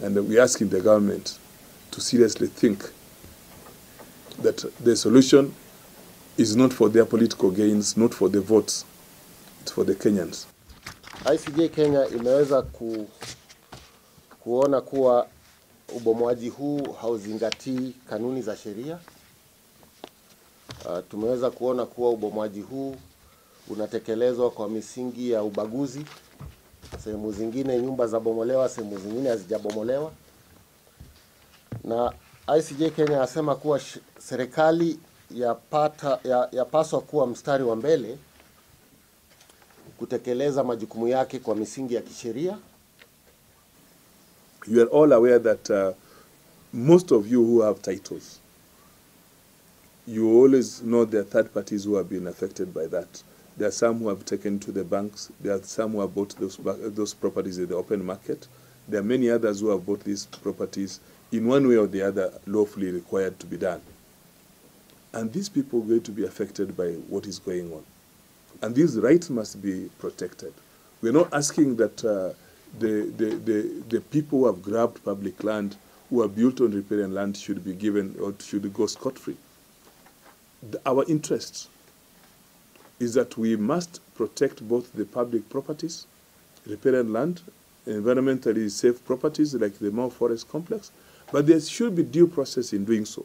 And we're asking the government to seriously think that the solution is not for their political gains, not for the votes, it's for the Kenyans. ICJ Kenya imeweza kuona kuwa ubomoaji huu hauzingatii kanuni za sheria. Tumeweza kuona kuwa ubomoaji huu unatekelezwa kwa misingi ya ubaguzi. Sehemu zingine nyumba zabomolewa, sehemu zingine hazijabomolewa. Na ICJ Kenya asema kuwa serikali yapaswa kuwa mstari wa mbele kutekeleza majukumu yake kwa misingi ya kisheria. You are all aware that most of you who have titles, you always know there are third parties who have been affected by that. There are some who have taken to the banks. There are some who have bought those properties in the open market. There are many others who have bought these properties in one way or the other lawfully required to be done. And these people are going to be affected by what is going on. And these rights must be protected. We're not asking that the people who have grabbed public land, who are built on riparian land, should be given or should go scot-free. Our interest is that we must protect both the public properties, riparian land, environmentally safe properties like the Mau Forest Complex, but there should be due process in doing so.